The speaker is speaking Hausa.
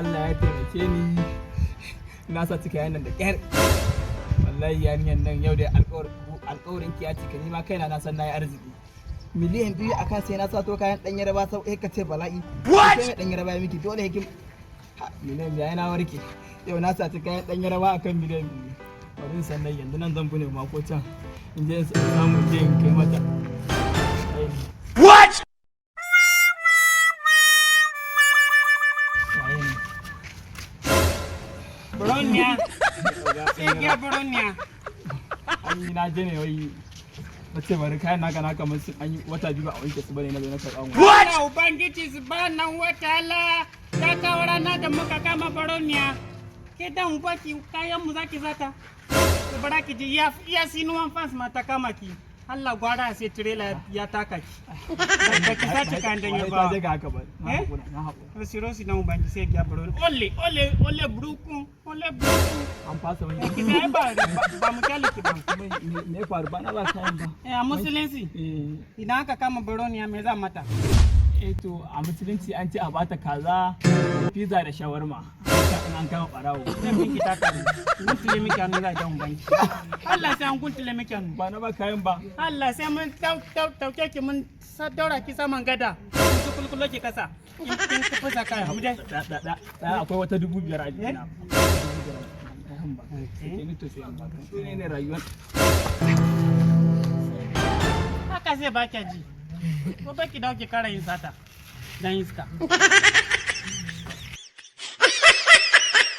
Allah ya taimake ni, na sa cika nan da ƙyar. Wallahi yarinyar nan yau da alƙawarin ki ya cika. Ni ma kaina na san nayi arziki. 2 miliyan akan sai na sato kayan ɗan Yarba, sau ka ce bala'i. What? Sai mai ɗan Yarba ya miki dole hikim. Ha, 2 miliyan na warke. Yau na saci kayan ɗan Yarba akan 2 miliyan. Bari in san nan, yanzu nan zan bune ma ko can in je in samu, in je in kai mata. What? Waye ne? Bronya. Sai ya bronya. An yi na je ne wai na ce bari kayan naka na kamar sun an yi wata 2 ba a wanke su bane, na zo na karɓa mu. What? Ubangiji subhanahu wa ta'ala ya kawo rana da muka kama baroniya. Ke dan baki kayan mu zaki zata. Ki bara ki ji ya iya sinuwan fans ma ta kama ki. Allah gwara sai tirela ya taka ki. Ba ki sace kayan dan Ba Yarbawa. ta je ga haka ba. Na Eh? haƙura, na haƙura. Rosi rosi na Ubangiji sai ya baroni. Ole ole ole bruku ole bruku. An fasa wani. Ki sai ba mu kyale ki ba. Me ya faru? Ba na ba kayan ba. Eh, a musulunci Eh, idan aka kama baroniya, me za mata? Eh, to a musulunci an ce a bata kaza, pizza da shawarma. In an kama ɓarawo. Zan miki taka ne. Guntule miki hannu za a dan banki. Allah sai an guntule miki hannu. Ba na ba kayan ba. Allah sai mun tauke ki, mun daura ki saman gada. Su kulkulo ki kasa. Kin fusa kai mu dai. Da da da da akwai wata 5,000 a jikina. 5,000 a jikina. Kayan ba. Sai ni to sai in baka. Sai ne rayuwar. Haka sai ba ji. Ko baki dawo ki kara yin sata. Dan iska.